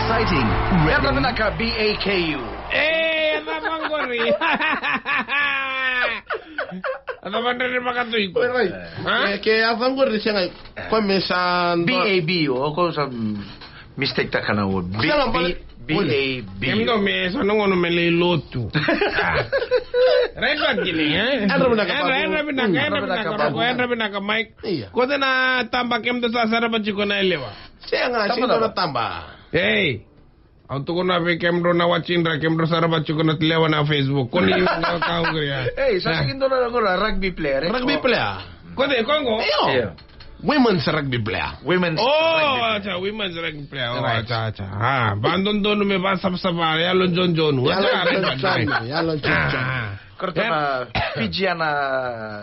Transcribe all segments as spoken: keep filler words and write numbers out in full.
Exciting. Yadra vinaka B A K U. E, na vaqori. Ata vadrere vakatui. Oi, rai. Ha? Ke, ke a vaqori sega. Ko me sa B A B, o ko sa, mm, mistake taka na word. B, sega, B, vale. B A B. Kemudou me sa na gauna me lai lotu. Ah. Rai vakatini, e? Yadra vinaka, yadra, babu. Yadra vinaka, mm, yadra vinaka, yadra vinaka, Mike. Ia. Ko tena taba kemudou sa sarava tiko na yalewa. Sega, sega na taba. Ei. Au tukuna vei kemudrou na watching, ra kemudrou sarava tiko na yalewa na Facebook. Ko ni na ka oqori ya. Ei, sa sega ni dua na qo na rugby player, e? Rugby player. Ko de, ko qo? Io. Io. Women's rugby player. Women's rugby player. Oh, acha, women's rugby player. Oh, right. Acha, acha. Ah, vadodonu me vasavasava, yalo jonjonu. Yalo jonjonu, yalo jonjonu. Ah. Ko ratou na Fijiana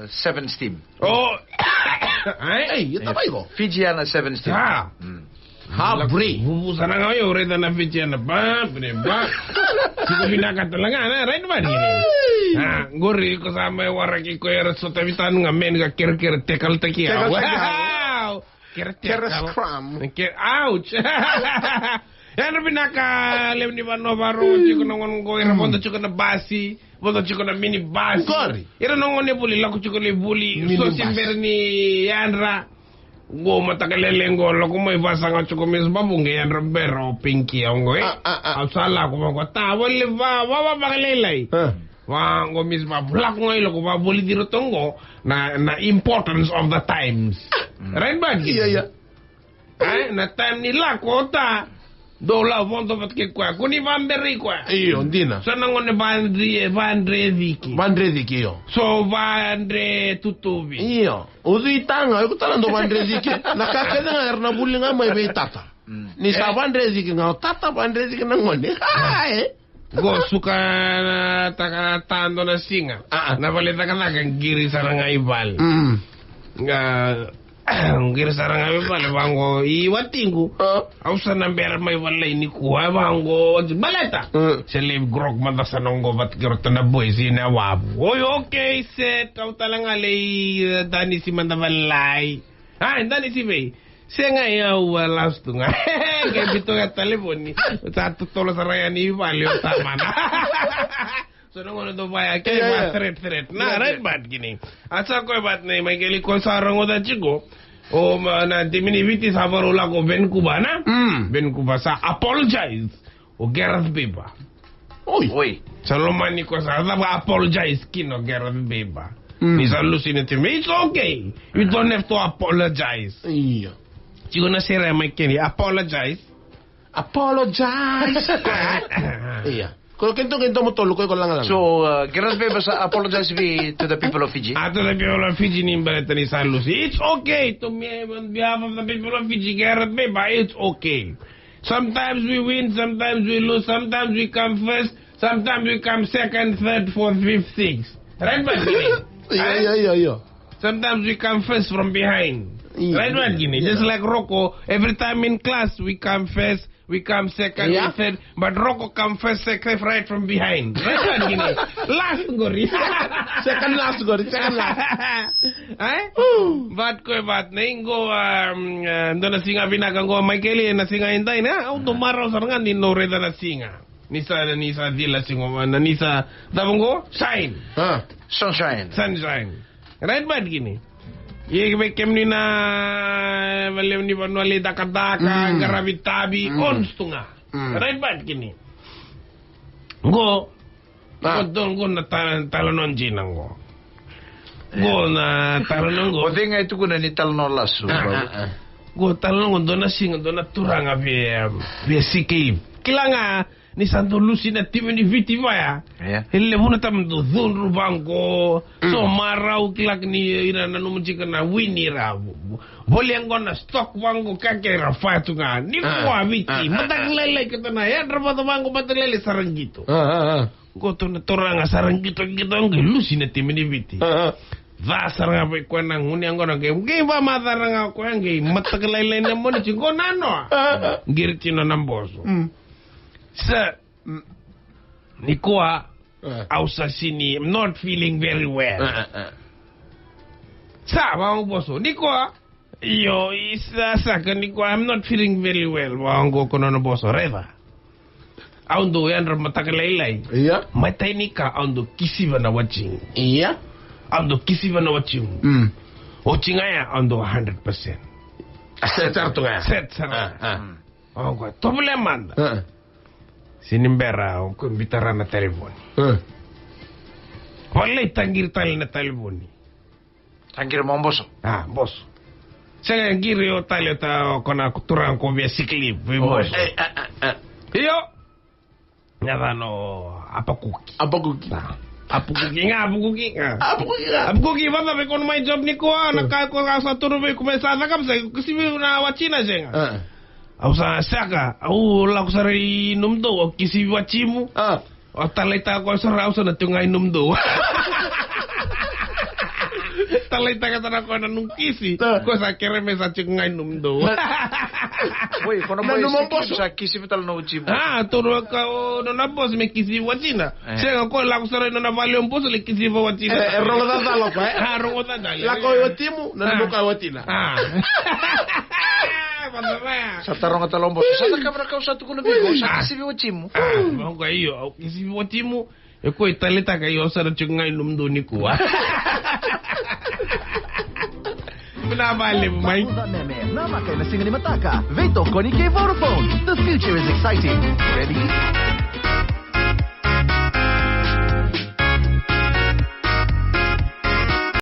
sevens team. Oh. Ai? Ei, e tavai qo. Fijiana sevens team. Ah. Mm. Ha, bre. Vuvu sara ga, io, raica na Fijiana, ba, bre, ba. Tiko vinaka tale ga, na, right, ba, ni. Ei. Ah, qori ko sa mai waraki ko era sotavi tani ga me ni ka kerekere tekaltaki au. Tekaltaki au. Wow. Kere, kere scrum. Kere, ouch. Yadra vinaka, lewe ni vanua, vakarorogo tiko na gauna qo, era vodo tiko na basi, vodo tiko na minibus. Qori. Era na gone vuli, lako tiko lai vuli, minibus. So se bera ni yadra. Qo mataka lailai qo, lako mai vasaga tiko Miss Babu qai yadra bera o Pinki, au qo, e? Ah, ah, ah. Au sa lako vaqo, ta, vale, va, va, va, vakalailai. Ah. Vaqo Miss Babu, lako ga i lako, vavulici iratou qo na, na importance of the times. Mm. Right, ba? Ia, ia. Ai, na time ni lako, ta, dou la vodo vata kei koya, ko ni vaberei koya. Io, dina. So na gone vadre, vadre ciki. Vadre ciki, io. So vadre tutuvi. Io. Ucui taga, iko tale dou vadre ciki. Na ka kece ga era na vuli ga mai vei tata. Mm. Ni sa vadre ciki ga o tata, vadre ciki na gone. Ai. Qo suka na taka ta dua na siga. Ah, ah. Na vale cakacaka qiri sara ga i vale. Mm. Ga, qiri sara ga i vale vaqo i watiqu. Ah. Au sa na bera mai vale nikua vaqo. Baleta. Mm. Se leave grog mada sa na qo vata kei rota na boys ina wavu. Oi, okay, set. Au tale ga lei, eh, danisi mada valai. Ai, danisi vei. Sega, ia au a lasu tu ga. Ke biu toka talevoni. Sa totolo sara yani i vale o tamana. So na gauna dou vaya ke, ia, va, ia, threat, threat. Na, ia, right, ia. But kini. A sa koya but nei, mai keli ko sa rogoca tiko. O ma na timi ni Viti sa varau lako Vancouver, na? Mm. Vancouver sa apologize. O Gareth Baber. Oi. Oi. Sa lomani koya sa, sa va apologize kina o Gareth Baber. Mm. Ni sa lusi na timi. It's okay. You don't have to apologize. Io. Tiko na sere mai keni. Apologize. Apologize. Io. Ko kento, kento mo tolu, ko, ko lagalanga. So, uh, Gareth Baber sa apologize vi to the people of Fiji. Ah, to the people of Fiji ni baleta ni sa lusi. It's okay to me on behalf of the people of Fiji, Gareth Baber. It's okay. Sometimes we win, sometimes we lose, sometimes we come first, sometimes we come second, third, fourth, fifth, sixth. Right, Martini? Io, io, io, io. Sometimes we come first from behind. Io, right, io, Martini? Io. Just like Rocco, every time in class we come first, we come second, io, we third, but Rocco come first, second, right from behind. Right, Martini? Last qori. Second last qori, second last. Eh? But koya, but na qo, um, eh, dua na siga vinaka qo, Michael, na siga edai, na? Au dau marau sara ga ni noqu raica na siga. Ni sa, ni sa cila siga, na ni sa, cava qo? Shine. Ah. Sunshine. Sunshine. Right, Martini? Ia, vei kemuni na, vale ni vanua lai cakacaka, mm, qaravi tavi, mm, ons tu ga. Mm. Right, Martini? Qo, ah, qo donu qo na ta-, talanoa dina qo. Qo na talanoa qo. O cei ga e tukuna ni talanoa lasu, ah, ah, ah. Qo talanoa qo dua na siga, dua na turaga via, via sick leave. Kila ga ni sa dau lusi na timi ni Viti vaya. Ia. E levu na tama dau cudru vaqo. Mm. So marau, kila ni ira nanuma tiko na wini ira. Volia qo na stock vaqo ka ke ira faya tu ga. Ni, ah, kua Viti. Ah, ah, ah. Mataka lailai keitou na yadra vata vaqo, mataka lailai sara qito. Ah, ah, ah. Qo tu na turaga sara qito, qito qai lusi na timi ni Viti. Ah, ah. Ca sara ga vei koya na gunu yaqona qai, qai vamacala ga koya qai mataka lailai na moniti qo nanoa. Ah, ah. Qiri tiko na boso. Mm. Sa, mm, nikua, ah, au sa sini, I'm not feeling very well. Ah, ah, ah. Sa, vaqo boso. Nikua, Io, isa saka ni ko, I'm not feeling very well. Wa, oqo ko nona boso, raica. Au dau yadra mataka lailai. Ia. Matai ni ka, au dau kisiva na watimu. Ia. Au dau kisiva na watimu. Mm. Oti ga ya, au dau hundred percent. A, set sara tu ga ya. Set sara. A, a. Mm. Oqo, tovolea mada. A. Sini bera, o ko bitara na talevoni. A. Volai taqiri tale na talevoni. Taqiri mo boso. A, boso. Sega, qiri o tale o ta, o ko na turaga ko via sick leave, vei boso. E, a, a, a. Io. Yacana o Apakuki. Apakuki. A. Apakuki ga, Apakuki ga. Apakuki ga. Apakuki, vata vei ko na mai job ni ko, a, na ka ko ga sa turu vei ko me sa caka, me sa kisivi na watina sega. A. Au sa saka, au lako sara i nomudou, au kisivi watimu. A. O talaitaka koya sara, au sa na tiko ga i nomudou. Talaitaka sara koya na noqu kisi. A. Koya sa kere me sa tiko ga i nomudou. Oi, ko na mai sa kisivi tale na watimu. A, toro ka o nona boso me kisivi watina. E. Sega, koya lako sara i nona vale o boso le kisivi watina. E, e rogo cacala koya, e? A, rogo cacala. Lako i watimu, na nomu ka watina. A. Sa taroga tale o boso. Sa cakava na ka au sa tukuna vei iko, sa kisivi watimu. A, oqo io, au kisivi watimu. E koya e taleitaka, io, au sa na tiko ga i nomudou nikua. Vinaka vakalevu mai. Meme, namaka ena siga ni mataka. Veitokoni kei Vodafone. The future is exciting. Ready?